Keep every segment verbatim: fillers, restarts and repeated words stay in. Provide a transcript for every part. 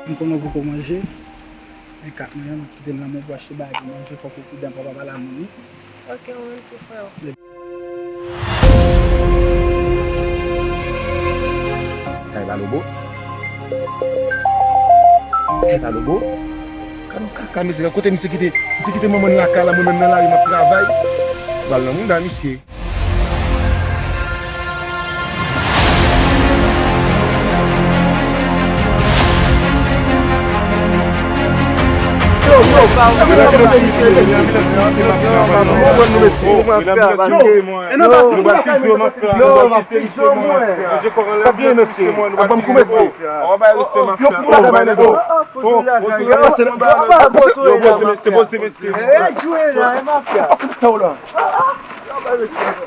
M konnen w poko manje. Men kat mwen an, m ap kite l nan men w pou achte bagay pou manje, fòk ou pridan, papa pa la mouri. Ok, ou menm tou, frè. Sa e pa lobo? Sa e pa lobo? Gad yon kaka, mesye, gad kote misye kite, misye kite manman l lakay la, mwen menm nan lari m ap travay. Bal nan mouda misye.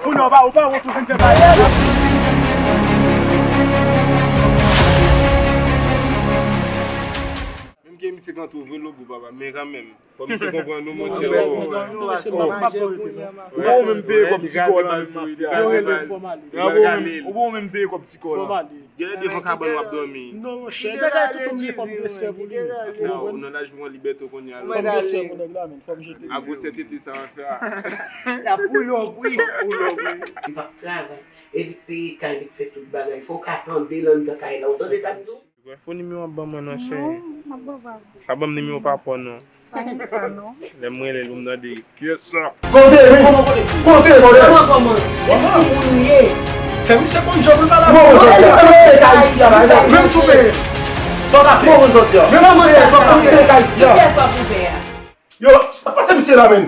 Kounye a, ou pa, ou pa wont ou vin fè bagay la. Menm ke misye konn tou vre lobo, papa, men kanmenm, fò misye konprann nou, monchè. Ou pa ou menm peye kòb ti kò la menm, mafya. Ou pa ou menm peye kòb ti kò la. Genlè devan kabann w ap dòmi. Non, monchè, nèg la tout moun gen fòm respè pou li. Ou nan laj pou pran libète w kounye a la. Fòm respè pou nèg la, men fòm jete. A gwosè tete sa w ap fè a. L ap woule w, wi. L ap woule w, wi. Li p ap travay. E li k peye kay, li k fè tout bagay. Fò w ka tande l anndan kay la. Ou tande sa m di w? Fò nimewo w ap ban mwen non, cheri. Non, m ap ban w pa. Pa ban m nimewo papa w non. Pa gen sa non. Lè m rele l, ou m tande. Kiyès sa? Kote, wi. Kote, kote? Kòman, kòman? E timoun ou ye? Fè misye konn jan pou l pale avè w. Mwen konn sòti a. Menm si w peye. Sa w ka fè? Mwen konn sòti a. Menm si w peye, sa w ka fè? Kiyès sa pou fè a? Yo, pase misye la, menn.